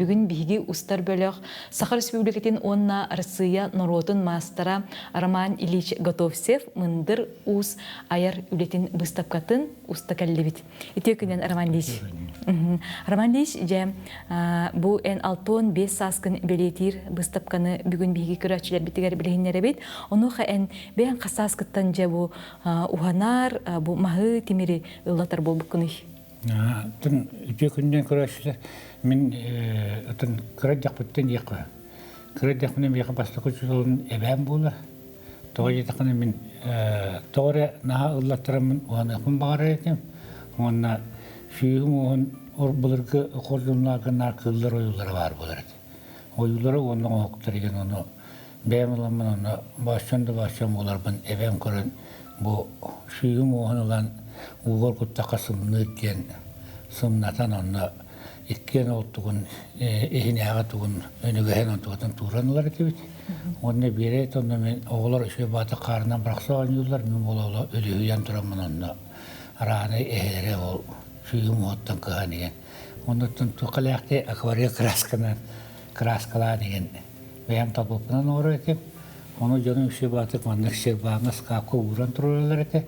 Бүгүн биһиги устар бөлөх Саха Республикатын уонна Арассыыйа норуотун маастара Роман Ильич Готовцев Мындыр Уус айар үлэтин быыстапкатын уста кэллибит. Үтүө күнүнэн, Роман Ильич. Роман Ильич, дьэ, бу эн 65 сааскын бэлиэтиир быыстапканы бүгүн биһиги көрөөччүлэрбитигэр билиһиннэрэбит. Онуоха эн бэйэҥ хас сааскыттан дьэ бу уһанар, бу маһы, тимири ыллатар буолбуккунуй? Атын үтүө күнүнэн көрөөччүлэр, мин атын кыра дьахпыттан диэххэ. Кыра дьахпына миэхэ бастакы учууталым эбээм буолар. Тоҕо диэтэххинэ мин тоҕо эрэ наһаа ыллаттараммын уһаныахпын баҕарар этим. Уонна сүүһүм уоһун былыргы хордуннаарга наар кыыллар ойуулара баар буолар этэ. Ойуулара уонна оҥоһуктар деген ону бэйэм ыламмын онно бооччон да бооччон буоларбын эбээм көрөн бу сүүһүм уоһун ылан уугар куттахха сымныыр диэн сымнатан онно иккиэн ол тугун иһинээҕи тугун өнүгэһин онтугатын тууран ылар этибит. Уонна биэрэ онно мин оҕолор үчүгэй баата хаарынан бырахса оонньууллар, мин буола үлүһүйэн тураммын онно арааны эһэлэрэ ол сүүһүм уоттан кыһан иһэн. Оннуттан туохха лээхти акварель красканан краскалаан иһэн бэйэм талбыппынан оҥорор этим. Ону дьонум үчүгэй баатык маннык сербааҥҥа скапка ууран туруораллар этэ.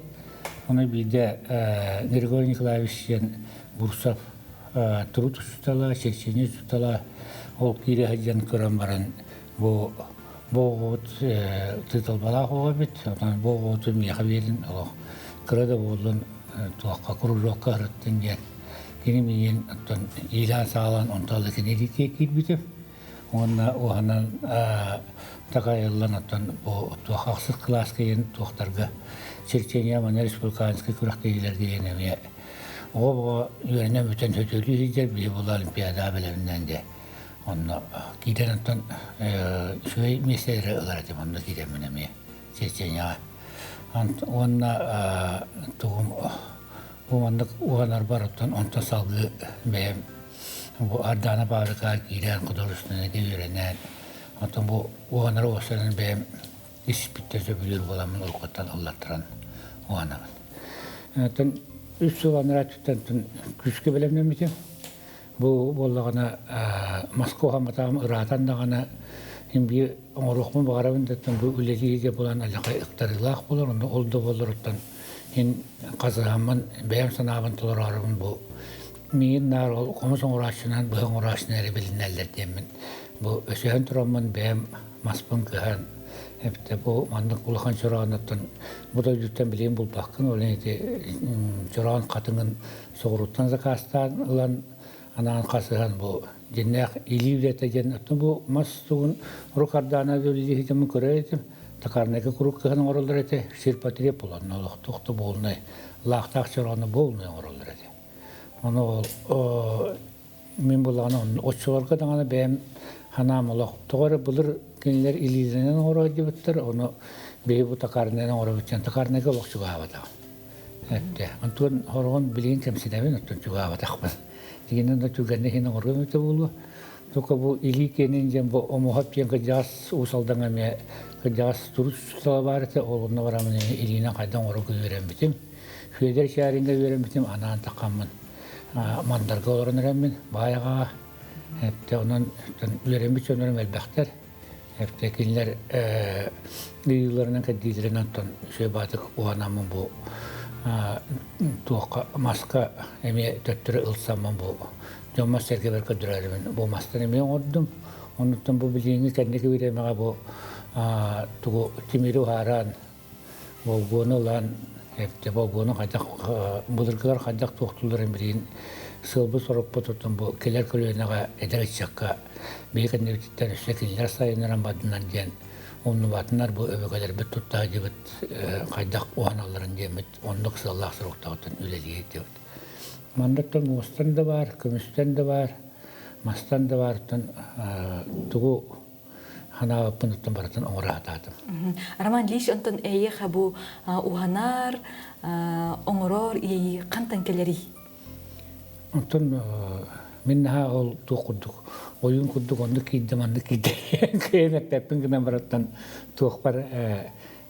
Ону биирдэ Григорий Николаевич диэн Бурцев турут учуутала, черчение учуутала ол киирэ сылдьан көрөн баран бу бу оҕобут тыыталбалаах оҕо эбит, онон бу оҕобутун миэхэ биэрин олох кыра да буоллун туохха кружокка ыһырыттын диэн кини миигин оттон иилээн-саҕалаан онтон кини илиитигэр киирбитим уонна уоһанан такайыллан оттон бу туох ахсыс кылааска диэн туохтарга черчение манна республиканскай күрэхтэһиилэргэ диэн эмиэ оҕо-оҕо үөрэнэн бүтэн сөтүөлүү сылдьар биһи була олимпиадаҕа бэлэмнээн дьэ онно киирэн оттон үчүгэй миэстэлэри ылар этим онно киирэммин эмиэ Чечняҕа уонна тугум бу маннык уһанарбар оттон онтон салгыы бэйэм бу Ардаана Павликаҕа киирэн художественнайга үөрэнэн оттон бу уһанары уостаран бэйэм испиттэн сөбүлүүр буоламмын уруккуттан ыллаттаран уһанабын. Оттон үс сыл анараа өттүттэн күүскэ бэлэмнэммитим. Бу буоллаҕына Москва уһамматаҕым ыраатан даҕаны син биир оҥоруохпун баҕарабын да бу үлэлии булан аллаха ыктарыылаах буолар онно ол да буолларуттан син хасыһаммын бэйэм санаабын толороорубун бу миигин наар ол хомус оҥорооччунан быһа оҥорооччунан эрэ билинэллэр диэммин бу өсөһөн тураммын бэйэм маспын кыһан эбэтэ бу маннык улахан чороонуттан бу дойдуттан билигин булбаккын ол ити чороон хатыҥын соҕурууттан заказтаан ылан анаан хасыһан бу дьиннээх илии үлэтэ диэн оттон бу мас тугун рукардаана үлэлиһитимин көрөр этим токарнайга куруук кыһан оҥороллор этэ ширпотреб буланна олохтоох да буолунай лаахтаах чороону буолунай оҥороллор этэ ону ол мин булаҕына оччолорго даҕаны бэйэм санаам олох тоҕо эрэ былыр кинилэр илиилэринэн оҥоро сылдьыбыттар ону биһи бу токарнайынан оҥоробут диэн токарнайга олох чугаһаабатаҕым эттэ онтон хороҕун билигин кэмсинэбин оттон чугаһаабатахпын дигинэн да түгэнне иһин оҥоруом этэ буолуо только бу илии киэнин диэн бу омуһап диэн кырдьаҕас Уус Алдаҥҥа эмиэ кырдьаҕас турус сала баар этэ ол онно бараммын илиинэн хайдах оҥорорго үөрэммитим Федор Чаринга үөрэммитим анаан таххаммын Мандарга олорон эрэммин баайаҕаҕа эптэ онон үөрэммит дьоннорум элбэхтэр эптэ кинилэр ыйыыларынан кэрдиилэринэн онтон үчүгэй баатык уһанаммын бу туохха маска эмиэ төттөрү ылсаммын бу дьоммор сэргэбэр көрдөрөрүмүн бу мастан эмиэ оҥордум оннуттан бу билиҥҥи кэнники бириэмэҕэ бу тугу тимири уһааран Болгуону ылан, эптэ болгуону хайдах былыргылар хайдах туохтуулларын билигин сыалбыт-сорукпут оттон бу кэлэр көлүөнэҕэ эдэр ыччакка биһи кэннибититтэн өссө кинилэр сайыннаран бардынар диэн умнубатынар бу өбүгэлэрбит тутта сылдьыбыт хайдах уһаналларын диэммит оннук сыаллаах соруктаахтан үлэлиир диэбит. Манныктан муостан да баар, көмүстэн да баар, мастан да баартан тугу ханаабыппын оттон барытын оҥоро сатаатым. Роман Ильич, онтон эйиэхэ бу уһанар, оҥорор иэйии хантан кэлэрий? Онтон мин наһаа ол туох курдук, ойуун курдук оннук киирдим, маннык киирдим кыайан эппэппин гынан бараттан туохпар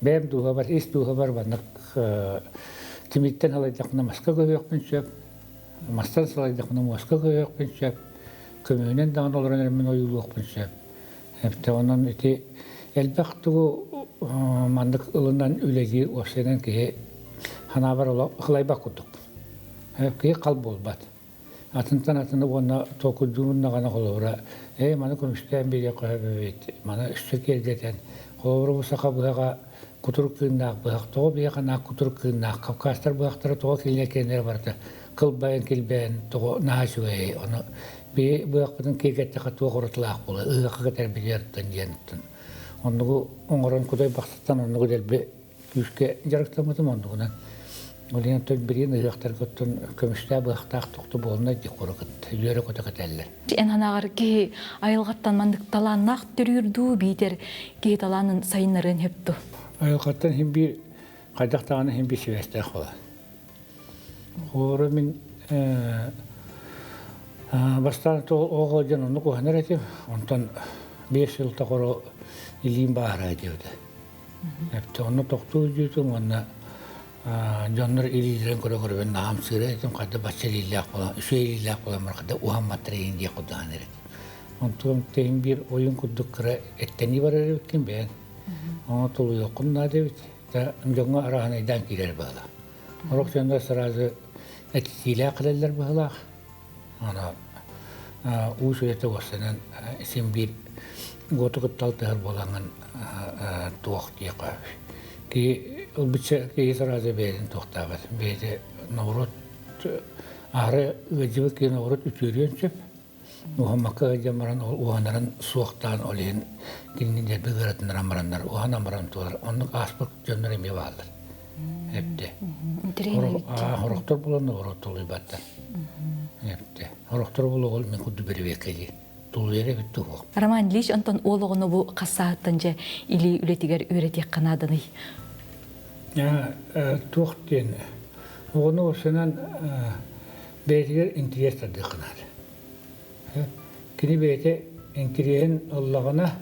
бэйэм дууһабар, ис дууһабар маннык тимиртэн салайдахпына маска көһүөхпүн сөп, мастан салайдахпына муоска көһүөхпүн сөп. Көмүһүнэн даҕаны олорон эрэммин ойуулуохпун сөп. Эптэ онон ити элбэх тугу маннык ылынан үлэлиир уопсайынан киһи санаабар ылайбат курдук. Киһи хал буолбат. Атынтан атыны уонна толкуйдуурун даҕаны холобура ээ маны көмүскээн биэриэххэ сөп эбит, маны өссө киэргэтэн холобура бу саха быһаҕа кутурук кыыннаах быһах тоҕо биһиэхэ наах кутурук кыыннаах кавказтар быһахтара тоҕо кинилэр киэннэрэ барыта кылбайан килбэйэн тоҕо наһаа үчүгэй ону биһи быһахпытын киэргэттэххэ туох уратылаах буолар ыһыахха кэтэрбитигэр диэн оннугу оҥорон кудай бахсыттан оннугу дэлби күүскэ дьарыктаммытым оннугунан. Ол иһин оттон билигин ыһыахтарга оттон көмүстээх быһахтаах тохту буолунай дии хоро кытта үөрэ көтө кэтэллэр. Эн санааҕар киһи айылҕаттан маннык талааннаах төрүүр дуу биитэр киһи талаанын сайыннарыан сөп дуу? Айылҕаттан иһин биир хайдах даҕаны иһин биир сибээстээх буолар. Хоро мин бастаан оҕо дьон оннук уһанар этим. Онтон 5 сыл тоҕоро илиим баара диэбитэ. Эптэ онно тохтуу дьүүтүм уонна дьоннор илиилэрин көрө-көрөбүн наһам сыыра этим хадда бачча илиилээх буолан үчүгэй илиилээх буолан баран хадда уһамматтар иһин диэх курдук эрит. Онтугум тэһин биир ойун курдук кыра эттэнии барар эбиккин бэйэн. Ону тулуйуоххун наада эбит. Да дьоҥҥо арааһынайдаан киирэр быһыылаах. Сорох дьоннор сразу этитиилээх кэлэллэр быһыылаах. Аны уус үлэтэ уостанан син биир уоту кытта алтыһар буолаҥҥын туох диэххэ киһи ылбычча киһи сразу бэйэтин туохтаабат бэйэтэ норуот аһары ыалдьыбыт киһи норуот үтүөрүөн сөп уһаммакка ыалдьан баран ол уһанарын суохтаан ол иһин кинини дэлби ыаратыннаран бараннар уһанан баран туолар оннук ааспыт дьоннор эмиэ бааллар Эпте. Хорохтор булан норуот тулуйбаттар. Эпте. Хорохтор булугул мен курду беребеккели. Тулуйар эбит туһуох. Роман Ильич онтон уол оҕону бу хас сааһыттан дьэ илии үлэтигэр үөрэтиэххэ нааданый? Туох диэн оҕону уопсайынан бэйэтигэр интэриэс тардыахха наада. Кини бэйэтэ интэриэһин ыллаҕына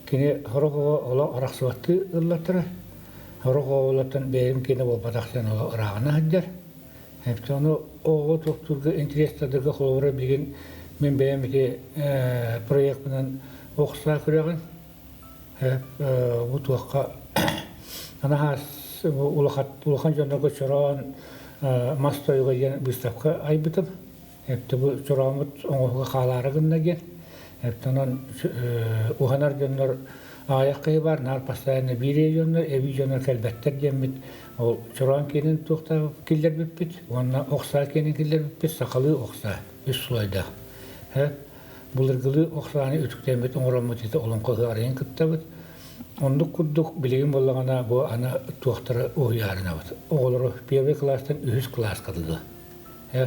Кини сорох оҕо олох арахсыбаттыы ыллаттара. Сорох оҕолортон бэйэм киэнэ буолбатах диэн олох ырааҕына сылдьар. Ону оҕо туохтуурга интэриэстэргэ холобура билигин мин бэйэм ити проекпынан ох саа күрэҕин бу туохха анаһаас улахан дьоннорго чороон мас тойуга диэн выставка айбытым. Эптэ бу чорооммут оҥоһуга хаалаары гынна диэн. Эптэ онон уһанар дьоннор аҕыйах киһи баар, наар постоянно биир дьоннор, эбии дьоннор кэлбэттэр диэммит ол чороон киэнин туохтаах киллэрбиппит уонна ох саа киэнин киллэрбиппит сахалыы ох саа үс слойдаах. Былыргылыы ох сааны үтүктэммит оҥороммут ити олоҥхо ыһыаҕын кыттабыт. Оннук курдук билигин буоллаҕына бу аны туохтары уһуйаарынабыт. Оҕолору первый класстан үһүс кылааска дылы.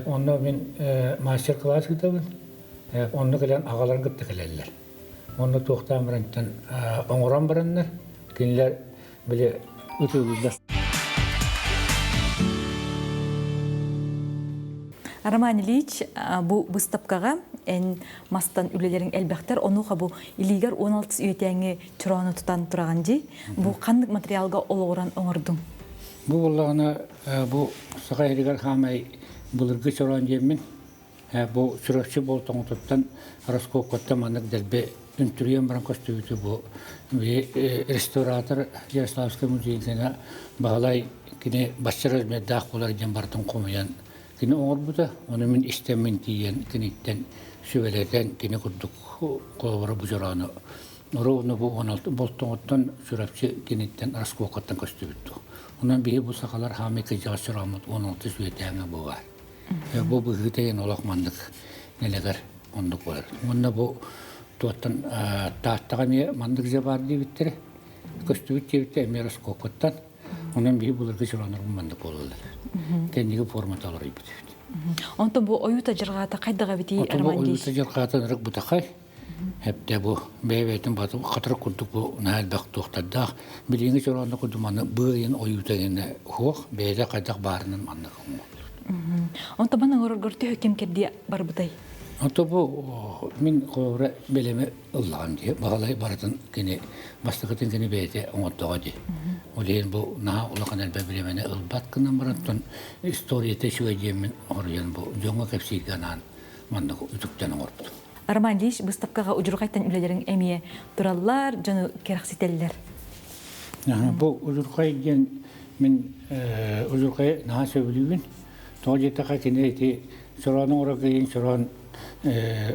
Онно мин мастер-класс ыытабын. Онно кэлэн аҕаларын кытта кэлэллэр. Онно туохтаан барантан оҥорон бараннар, кинилэр били ытыыллар. Роман Ильич, бу быыстапкаҕа эн мастан үлэлэриҥ элбэхтэр, онуоха бу илиигэр 16 үйэтээҥи чороону тутан тураҕын дии. Бу ханнык материалга олоҕуран оҥордуҥ? Бу буоллаҕына Бу Саха сиригэр хаамай былыргы чороон диэммин бу Чурапчы Болтоҥотуттан Роскопкаттан маннык дэлби үнтүрүйэн баран көстүбүтү бу реставратор Ярославскай музейын Баһылай кини бачча размердаах буолар диэн барытын хомуйан кини оҥорбута. Ону мин истэммин тиийэн киниттэн сүбэлэтэн кини курдук холобура бу чороону Ровно бу 16 Болтоҥоттон Чурапчы киниттэн Роскопкаттан көстүбүт дуо. Онон биһи бу сахалар хаамай кыдьаҕас чорооммут 16 сүөтээҥэ бу баар. Бу быһыыта эн олох маннык нэлэгэр оннук болар. Уонна бу туоттан Тааттаҕа эмиэ маннык дьэ баар диэбиттэрэ. Көстүбүт диэбиттэр эмиэ Роскопкаттан. Онон биһи былыргы чорооннорбут маннык буолаллар. Кэнниги формата олоруйбут эбит. Онтон бу ойуута дьарҕаата хайдах эбитий, Роман Ойуута дьарҕаата ырык бутахай. Эптэ бу бэйэ-бэйэтин хатырык курдук бу наһаа элбэх туохтардаах. Билиҥҥи чороонно курдук маны быайын ойуута гэнэ суох, бэйэтэ хайдах баарынан маннык оҥорбут. Онто баны оҥороргор төһө кэм кэрдии барбытай? Онто бу мин холобура бэлэми ыллаҕым дии. Баҕалай барытын кини бастакытын кини бэйэтэ оҥордоҕо дии. Ол иһин бу наһаа улахан элбэх бириэмэни ылбат гынан баран историята үчүгэй диэммин хоруйан бу дьоҥҥо кэпсииргэ анаан маннык үтүктэн оҥорбутум. Роман Ильич быыстапкаҕа удьурҕайтан үлэлэриҥ эмиэ тураллар, дьону кэрэхситэллэр. Бу удьурҕай диэн мин удьурҕайы наһаа сөбүлүүбүн. Тоҕо диэтэххэ кини ити чороон оҥорор киһи чороон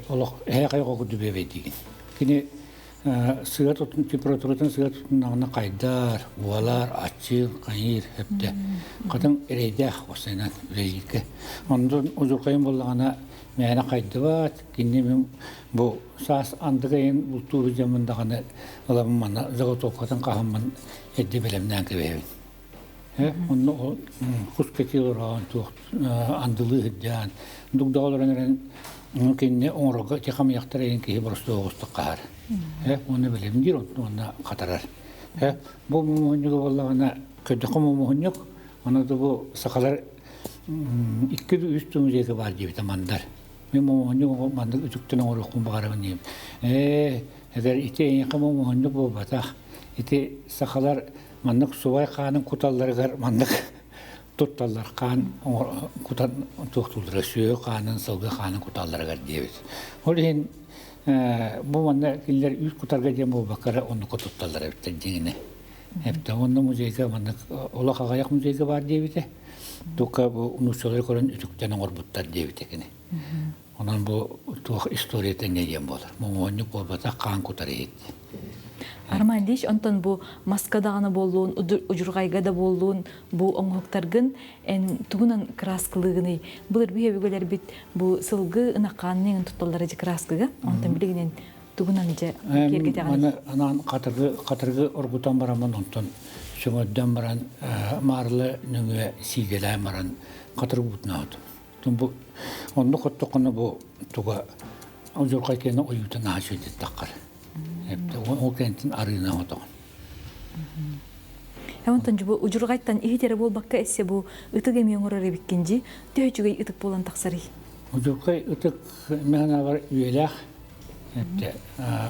олох эһээхэй оҕо курдук биэбэйдиигин. Кини сыа тутун температуратын сыа тутуннаҕына хайдар, уолар, аччыыр, хайыыр эптэ. Хатыҥ эрэйдээх уопсайынан үлэлииргэ. Онтон удьурҕайым буоллаҕына мээнэ хайдыбат, кини мин бу саас андыга иһин бултуур дьоммун даҕаны ыламмын манна заготовкатын хаһаммын эрдэ бэлэмнээн кэбиһэбин. Онно кус кэтии олороон туох андылыы сылдьан дугдаҕа олорон эрэн кинини оҥорорго ити хамыйахтар иһин киһи боростуой оҕустук хаһар. Уонна бэлэмниир уонна хатарар. Бу муҥунньуга буоллаҕына көрдөххө муҥунньук онно да бу сахалар икки үс музейга баар диэбитэ мандар. Мин муҥунньук маннык үтүктэн оҥоруохпун баҕарабын диэбит. Ээ, эгэр ити эйиэхэ муҥунньук буолбатах. Ити сахалар маннык субай хаанын куталларыгар маннык тутталлар хаан кутан туохтууллара сүөһү хаанын сылгы хаанын куталларыгар диэбит. Ол иһин бу манна кинилэр үүт кутарга диэн буолбакка эрэ оннукка тутталлар эбиттэр дьиҥинэ. Эптэ онно музейга маннык олох аҕыйах музейга баар диэбитэ. Тука бу нууччалары көрөн үтүктэн оҥорбуттар диэбитэ кини. Онон бу туох историята не диэн буолар. Моҥуонньук буолбатах хаан кутар иһит. Арман Ильич, онтон бу маска даҕаны буоллун, удьурҕайга да буоллун, бу оҥоһуктаргын эн тугунан кырааскылыыгыный? Былыр биһи бу сылгы ынаххаанныгын тутталлара дьэ кырааскыга. Онтон билигинэн тугунан дьэ киэргэтэҕиний? Маны анаан хатыргы хатыргы оргутан бараммын онтон сөҥөрдөн баран маарылы нөҥүө сиидэлээн баран хатырык уутунаабытым. Бу оннук оттоххуна бу туга удьурхай киэнэ ойуута наһаа үчүгэйдик таххар. Ол кэнтин арыына оҥотоҕун. Онтон бу удьурҕайтан иһит эрэ буолбакка эссе бу ытык эмиэ оҥорор эбиккин дии. Төһө үчүгэй ытык буолан тахсарый? Удьурхай ытык мин үйэлээх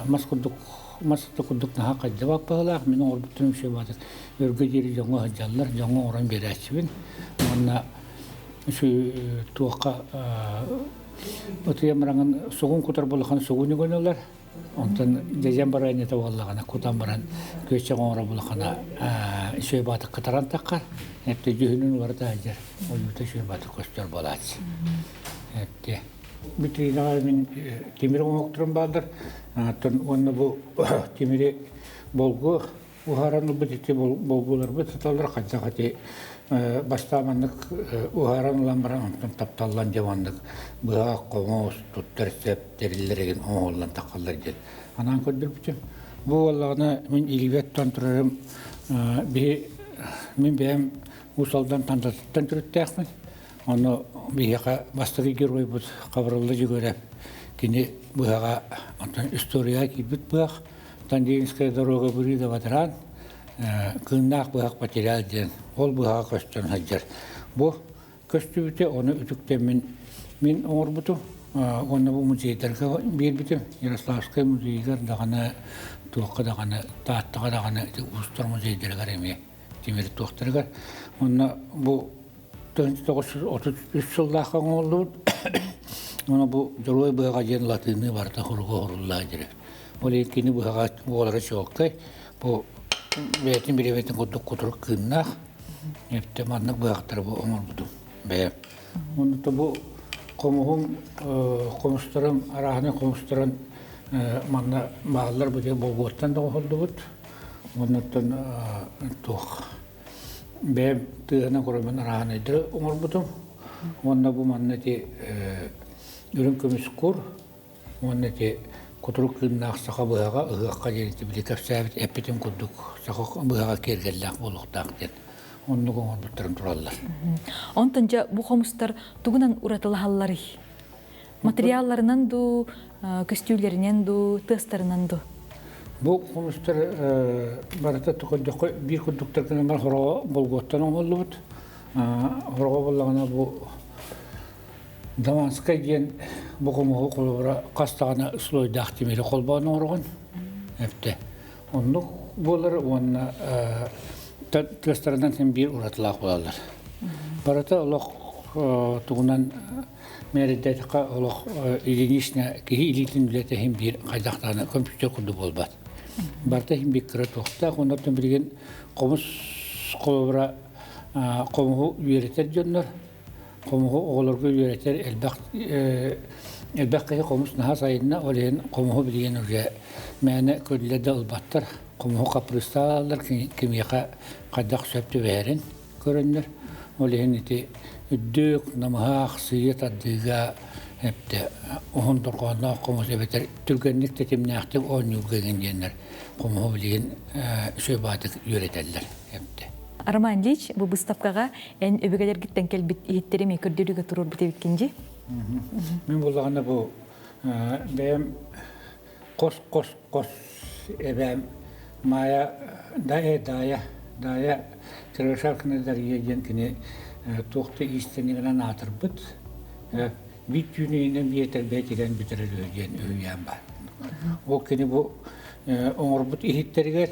мас курдук мас курдук наһаа хайдыбат быһыылаах мин оҥорбуттарым үчүгэй баатыр өргө диэри дьоҥҥо сылдьаллар дьоҥҥо оҥорон биэрээччибин уонна туохха ытыйан бараҥын сугун кутар буоллаххына сугун үгэн онтон дьэдьэн барыанньата буоллаҕына кутан баран күөччэх оҥоро буоллаххына үчүгэй баатык кытаран таххар эптэ дьүһүнүн уларыта сылдьар ойуута үчүгэй баатык көстөр буолааччы эптэ витринаҕа мин тимир оҥоһуктарым бааллар оттон уонна бу тимири болгуо уһааран ылбыт ити болгуоларбыт сыталлар хайдах ити бастаан маннык уһааран ылан баран онтон тапталлан дьэ маннык быһах хомус туттар сөп тэриллэр игин оҥоһуллан таххаллар диэн анаан көрдөрбүтүм бу буоллаҕына мин илиибэр тутан турарым биһи мин бэйэм Уус Алдан Тандатыттан төрүттээхпин Ону биһиэхэ бастакы геройбут Хабырылла Дьөгүөрэп кини быһаҕа онтон историяҕа киирбит быһах Тандинская дорога Бырыыда Бадараан кыыннаах быһах потерял диэн ол быһаҕа көстөн сылдьар. Бу көстүбүтэ ону үтүктэммин мин оҥорбутум уонна бу музейдарга биэрбитим Ярославскай музейыгар даҕаны туохха даҕаны Тааттаҕа даҕаны уустар музейдарыгар эмиэ тимир туохтарыгар уонна бу 1933 сыллаахха оҥоһуллубут. Ону бу Дьоруой быһаҕа диэн латыынныы барыта хоруга оһоруллаа дири. Ол иһин кини быһаҕа буолара чуолкай. Бу бэйэтин бириэмэтин курдук кутурук кыыннаах. Эптэ маннык быһахтары бу оҥорбутум бэйэм. Онно бу хомуһум хомустарым арааһынай хомустарын манна бааллар бу диэн болбуоттан да оҥоһуллубут. Оннуттан туох бэйэм тыаһынан көрөммүн арааһынайдары оҥорбутум. Уонна бу манна ити үрүҥ көмүс кур уонна ити кутурук кыыннаах саха быһаҕа ыһыахха диэн ити били кэпсээбит эппитим курдук саха быһаҕа киэргэллээх буолуохтаах диэн оннук оҥорбуттарын тураллар. Онтон дьэ бу хомустар тугунан уратылаһалларый? Материалларынан дуу, көстүүлэринэн дуу, тыастарынан дуу? Бу хомустар барыта көрдөххө биир курдуктар гынан баран хороҕо болгуоттан оҥоһуллубут. Хороҕо буоллаҕына бу Даманскай диэн бу хомуһу холобура хас даҕаны слойдаах тимири холбоон оҥороҕун. Эптэ. Оннук буолар уонна тыастарынан син биир уратылаах буолаллар. Барыта олох тугунан мээрэйдээтэххэ олох единичная киһи илиитин үлэтэ иһин биир хайдахтаана компьютер курдук буолбат. Барыта иһин биир кыра туохтаах, оннуттан билигин хомус холобура хомуһу үөрэтэр дьоннор, хомуһу оҕолорго үөрэтэр элбэх элбэх киһи хомус наһаа сайынна, ол иһин хомуһу билигин уже мээнэ көрүллэр да ылбаттар. Хомуһу хаппырыыстааллар кимиэхэ хайдах сөп түбэһэрин көрөннөр. Ол иһин ити үрдүк, намыһах, сыыйа тардыыга эптэ уһун дорҕоонноох хомус эбэтэр түргэнник тэтимнээхтик оонньуурга эҥин диэннэр хомуһу билигин үчүгэй баҕайытык үөрэтэллэр эптэ. Роман Ильич, бу быыстапкаҕа эн өбүгэлэргиттэн кэлбит иһиттэри эмиэ көрдөрүүгэ туруорбут эбиккин дии. Мин буллаҕына бу бэйэм хос-хос-хос эбээм Маайа Даайа Даайа Даайа Кривошапкина Дария диэн кини туох да иистэнньигинэн аатырбыт биир түүн иһинэн биэтэрбэйэ тигэн бүтэрэр үһү диэн үһүйээн баар. Ол кини бу оҥорбут иһиттэригэр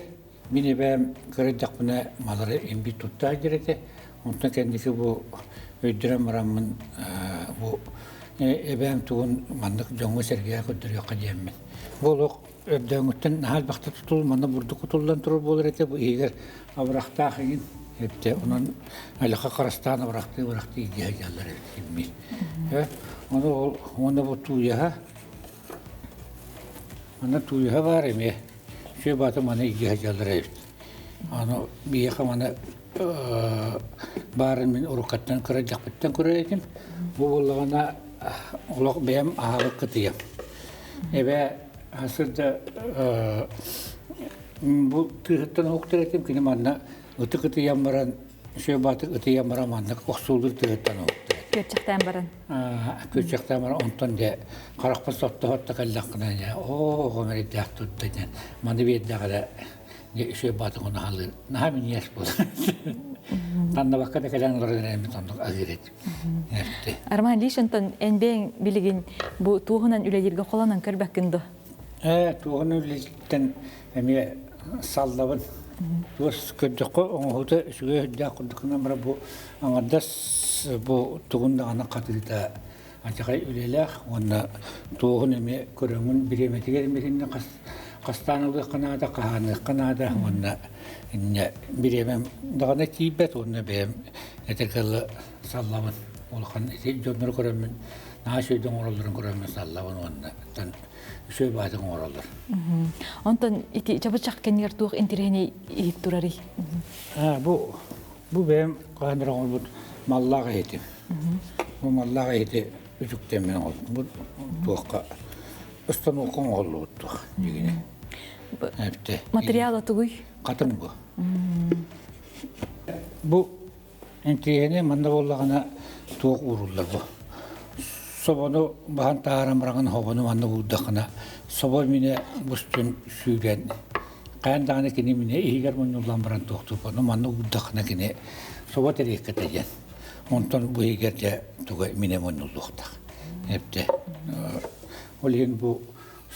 мин эбээм кыра эрдэхпинэ малары имбит туттаа диир этэ. Онтон кэнники бу өйдөрөн бараммын бу эбээм тугун маннык дьоҥҥо-сэргэҕэ көрдөрүөххэ диэммин. Бу олох өрдөөҥүттэн наһаа элбэхтэ тутул, манна бурдук кутуллан турар буолар этэ, бу иһигэр абырахтаах иҥин эбитэ. Онон алаха харастаан абырахтыы-абырахтыы илдьэ сылдьаллар эбит киммин. Ону ол уонна бу тууйаһа Манна тууйаһа баар эмиэ. Үчүгэй баата маны илдьэ сылдьаллар эбит. Аны биһиэхэ маны баарын мин уруккаттан кыра дьахпыттан көрөр этим. Бу буоллаҕына олох бэйэм аһаабыт кытыйам. Эбээ сырда бу тыаһыттан уһуктар этим, кини манна ытык ытыйан баран Үчүгэй баатык ытыйан баран маннык охсуулуур тыаһыттан уһуктар. Күөрчэхтээн баран. Күөрчэхтээн баран онтон дьэ харахпын сотто-сотто кэллэххинэ дьэ оо оҕом эрэйдээх турда диэн маны биэрдээх эрэ дьэ үчүгэй баатык ону аһалыыр наһаа минньигэс буолар. Ханнабакка да кэлэн олорон эрэммит оннук аһыыр этим. Арман Ильич онтон эн бэйэҥ билигин бу туоһунан үлэлииргэ холонон көрбөккүн дуо? Ээ туоһунан үлэлииртэн эмиэ саллабын. Туос көрдөххө оҥоһуута үчүгэй үрдээх курдук гынан баран бу аҥардас бу тугун даҕаны хатыыта алдьархай үлэлээх уонна туоһун эмиэ көрөҥүн бириэмэтигэр эмиэ хастаан ылыахха наада, хаһааныахха наада уонна инньэ бириэмэм даҕаны тиийбэт уонна бэйэм этэргэ дылы саллабын. Улахан ити дьоннору көрөммүн наһаа үчүгэйдик оҥороллорун көрөммүн саллабын уонна үчүгэй баатык оҥороллор. Онтон ити чабычах кэннигэр туох интэриэһинэй иһит турарый? Бу бу бэйэм хаһан эрэ оҥорбут маллаах иһитим. Бу маллаах иһити үтүктэммин оҥорбут. Бу туохха установка оҥоһуллубут туох дьигини. Материала тугуй? Хатыҥ бу. Бу Интириэһинэй манна буоллаҕына туох ууруллар бу? Собону баһан таһааран бараҥын хобону манна уурдаххына собо минэ бустун сүүрэн хайан даҕаны кини минэ иһигэр мунньуллан баран туохтуур ону манна уурдаххына кини собо тэриэккэтэ диэн онтон бу иһигэр дьэ туга минэ мунньуллуохтаах эптэ ол иһин бу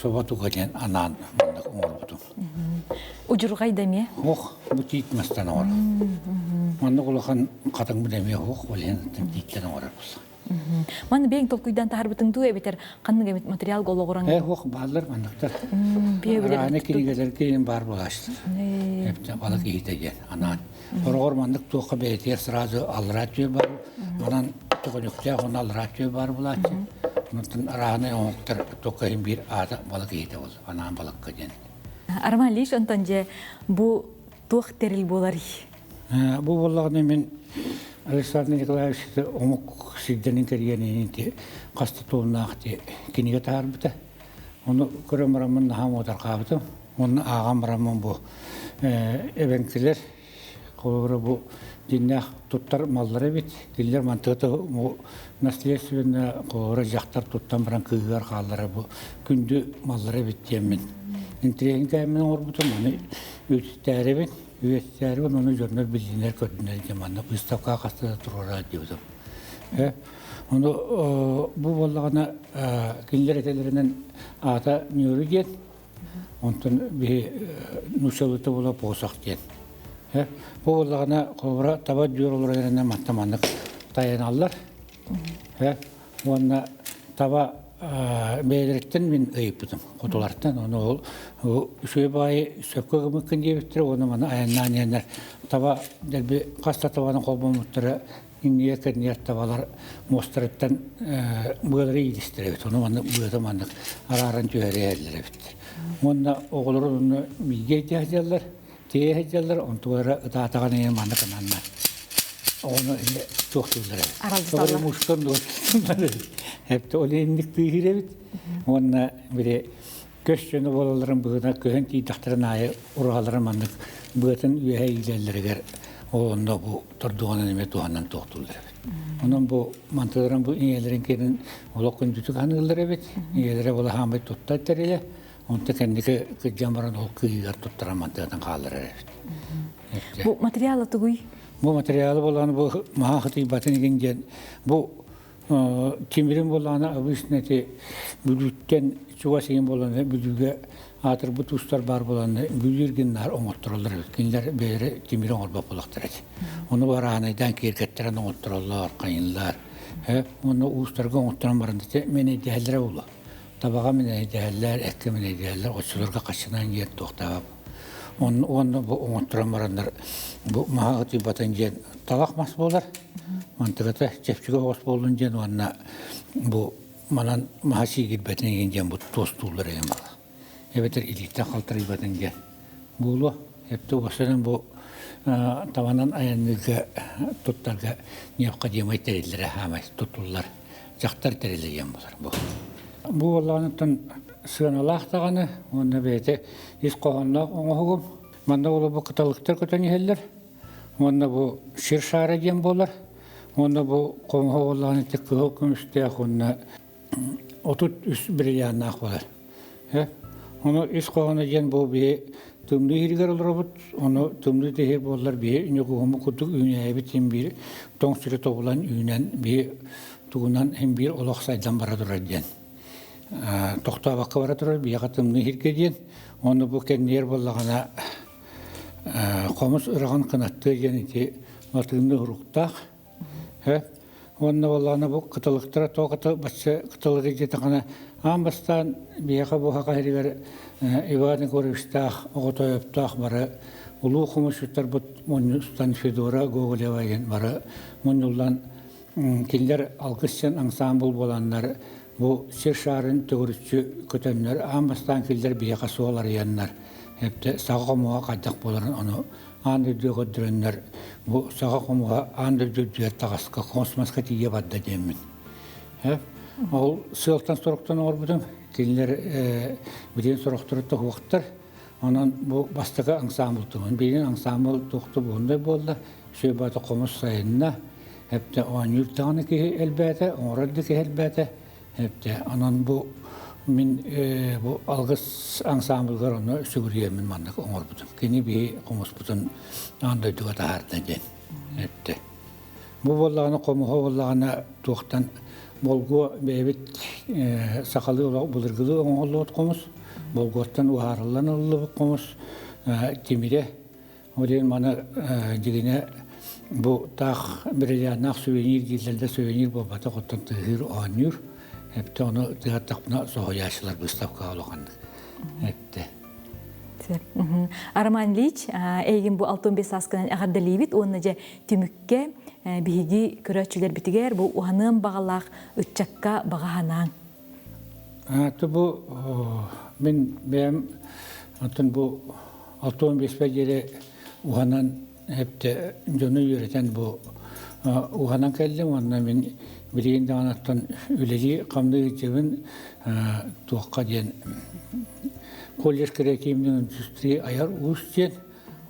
Собо туга диэн анаан маннык оҥорбутум. Удьурҕай да эмиэ? Ох, бу тиит мастан оҥорор. Маннык улахан хатыҥмыт эмиэ ох, ол иһин тииттэн оҥорор буолла. Манна бэйэҥ толкуйдаан таһаарбытыҥ дуу эбэтэр ханнык эмит материалга олоҕуран? Э, ох, бааллар манныктар. Арааны кинигэлэргэ баар буолааччылар. Эптэ балык иһитэ диэн анаан. Хороҕор маннык туохха бэйэтигэр сразу аллараа түө бар, онон төкөнүктээх уонна аллараа түө бар булааччы. Онтон арааһынай оҥоһуктар туохха иһин биир аата балык иһитэ бол, анаан балыкка диэн. Арман Ильич, онтон дьэ бу туох тэрил буоларый? Бу буоллаҕына мин Александр Николаевич омук сирдэрин кэрийэн хас да туомнаах кинигэ таһаарбыта. Ону көрөн бараммын наһаа муодарҕаабытым. Уонна ааҕан бараммын бу эбэҥкилэр холобура бу дьиннээх туттар маллара эбит. Кинилэр мантыгата наследственно холобура дьахтар туттан баран кыыһыгар хааллара бу күндү маллара эбит диэммин. Интириэһин кээммин оҥорбутум, аны үөттээрибин, үөттээрибин ону дьоннор билинэр көрдүнэр диэн манна выставкаҕа хаста да туруораа диэбитим. Ону бу буоллаҕына кинилэр этэлэринэн аата Ньүөрү диэн, онтон биһи нууччалыыта буола посох диэн. Бу буоллаҕына холобура таба дьүөр олорор эрэнэ манна маннык тайаналлар. Уонна таба бэйэлэриттэн мин ыйыппытым хотулартан. Ону ол үчүгэй баҕайы сөпкө гыммыккын диэбиттэрэ уонна маны айаннаан иһэннэр таба дэлби хас да табаны холбоммуттара иннигэр кэннигэр табалар муостарыттан быалары иилистэр эбит. Ону маннык быата маннык арааран түһэрэ иһэллэр эбит. Уонна оҕолору онно бииргэ илдьэ сылдьаллар. Тиэйэ сылдьаллар, онтулара ытаатаҕын иһин маннык ананна. Оҕону эмиэ туохтууллар эбит. Аралдьыталлар. Муштан Эптэ ол инник тыыһыр эбит. Уонна били көс дьоно буолалларын быһыынан көһөн тиийдэхтэрин аайы ураһалара маннык быатын үөһэ иилэллэригэр ол онно бу тордуҕанан эмиэ туһанан туохтууллар эбит. Онон бу мантыларын бу ийэлэрин киэнин олох күндүтүк аныыллар эбит. Ийэлэрэ балаһаамай туттар тэрилэ. Онто кэнники кырдьан баран ол кыыһыгар туттаран мантыгатын хаалларар эбит. Бу материала тугуй? Бу материалы буолан бу маһа хытыйбатын игин диэн бу тимирин буоллаҕына обычно эти Бүлүүттэн чугас игин буоллаҕына Бүлүүгэ аатырбыт уустар баар буоланна Бүлүү эргиннаар оҥоттороллор эбит. Кинилэр бэйэлэрэ тимири оҥорбот буоллахтар эти. Ону бараанайдаан киэргэттэрэн оҥоттороллор, хайынлар. Уонна уустарга оҥотторон баран мэнэйдэһэллэрэ буолуо. Табаҕа мэнэйдэһэллэр, эккэ мэнэйдэһэллэр, оччолорго хаччынан диэн туохтаабап. Уонна бу оҥотторон бараннар бу маһа ытыйбатын диэн талах мас буолар. Мантыгата чэпчэки оҕус буоллун диэн уонна бу манан маһа сиигирбэтин игин диэн бу туостууллар эҥин бала. Эбэтэр илииттэн халтарыйбатын диэн буолуо. Эптэ уопсайынан бу табанан айанныырга туттарга необходимай тэриллэрэ хаамай туттуллар дьахтар тэрилэ диэн буолар бу. Бу буоллаҕыттан сыаналаах даҕаны уонна бэйэтэ ис хоһоонноох оҥоһугум. Манна ол бу кыталыктар көтөн иһэллэр. Уонна бу сир шаара диэн буолар. Уонна бу хоҥоһо буоллаҕына ити кыһыл көмүстээх уонна 33 бриллианнаах буолар. Ону ис хоһооно диэн бу биһи тымныы иһиригэр олоробут, ону тымныы да иһир буоллар биһи ньукуһуму курдук үүнээйибит син биир тоҥ сири тобулан үүнэн биһи тугунан син биир олох сайдан бара турар диэн. Тохтообокко бара турар биһиэхэ тымныы иһиргэ диэн. Ону бу кэннигэр буоллаҕына хомус ыраҕын кынаттыа диэн ити латыынныы уруктаах. Уонна буоллаҕына бу кыталыктара тоҕо кыта бачча кыталыгы диэтэххинэ аан бастаан биһиэхэ бу саха сиригэр Иван Егоровичтаах Оҕотоойоптоох бары улуу хомусчуттарбыт мунньустан Федора Гоголева диэн бары мунньуллан кинилэр алгыс диэн ансаамбыл буоланнар бу сир шаарын төгүрүччү көтөннөр аан бастаан кинилэр биһиэхэ суол арыйаннар саха хомуһа хайдах буоларын ону аан дойдуга көрдөрөннөр бу саха хомуһа аан дойду үрдүгэр таҕаска космоска тиийэ барда диэммин. Ол сыалтан сороктон оҥорбутум. Кинилэр билигин сорохторо тоһуохтар. Онон бу бастакы ансаамбыл туһун. Билигин ансаамбыл туохта буолундай буолла. Сүөбаата хомус сайынна. Эптэ оонньуур даҕаны киһи элбээтэ, оҥорор да киһи элбээтэ. Эптэ онон бу мин бу алгыс ансаамбылгар онно сүгүрүйэммин маннык оҥорбутум. Кини биһи хомуспутун аан дойдуга таһаарда диэн эттэ. Бу буоллаҕына хомуһа буоллаҕына туохтан болгуо бэйэбит сахалыы былыргылыы оҥоһуллубут хомус, болгуоттан уһаарыллан ылыллыбыт хомус тимирэ Ол иһин маны дьигинэ бу таах бриллианнаах сувенир дииллэр да сувенир буолбатах, оттон тыаһыыр оонньуур. Эптэ ону тыаһаттахпына соһуйааччылар быыстапкаҕа улаханнык эттэ. Роман Ильич, эйигин бу 65 сааскынан эҕэрдэлиибит уонна дьэ түмүккэ биһиги көрөөччүлэрбитигэр бу уһаныан баҕалаах ыччакка баҕа санааҥ. Бу мин бэйэм оттон бу 65 диэри уһанан эптэ дьону үөрэтэн бу уһанан кэллим уонна мин билигин даҕаны оттон үлэлии хамныы сылдьабын туохха диэн колледж креативной индустрии айар уус диэн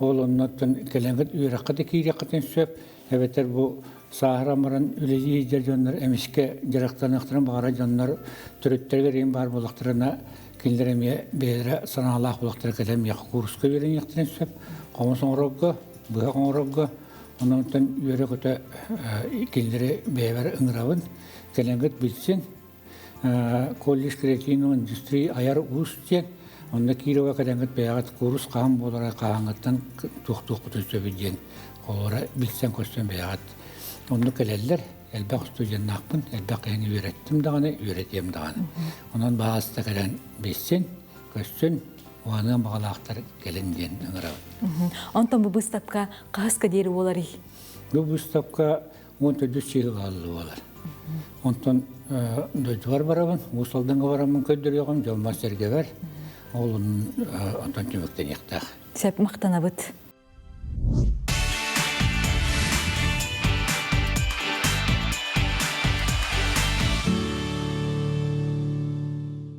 ол оннуттан кэлэҥҥит үөрэххэ да киириэххитин сөп эбэтэр бу сааһыран баран үлэлии сылдьар дьоннор эмискэ дьарыктаныахтарын баҕарар дьоннор төрүттэригэр иһин баар буоллахтарына кинилэр эмиэ бэйэлэрэ санаалаах буоллахтара кэлэн миэхэ кууруска үөрэниэхтэрин сөп хомус оҥорорго быһах оҥорорго онон үөрэ-көтө кинилэри бэйэбэр ыҥырабын кэлэҥҥит билсин колледж креативной индустрии айар уус диэн онно Кирова кэлэҥҥит бэйэҕит куурус хаһан буолара хаһааҥҥыттан туохтуохпутун сөбүй диэн олоро билсэн-көрсөн бэйэҕит. Оннук кэлэллэр, элбэх студеннаахпын, элбэх киһини үөрэттим даҕаны, үөрэтиэм даҕаны. Онон баһаалыста кэлэн билсин, көссүн, уһаныан баҕалаахтар кэлин диэн ыҥырабын. Онтон бу быыстапка хаһыска диэри буоларый? Бу быыстапка 14 сыл буолар. Онтон дойдубар барабын, Уус Алдаҥҥа бараммын көрдөрүөҕүм, дьоммор-сэргэбэр. Ол онтон түмүктэниэхтээх. Сөп, махтанабыт.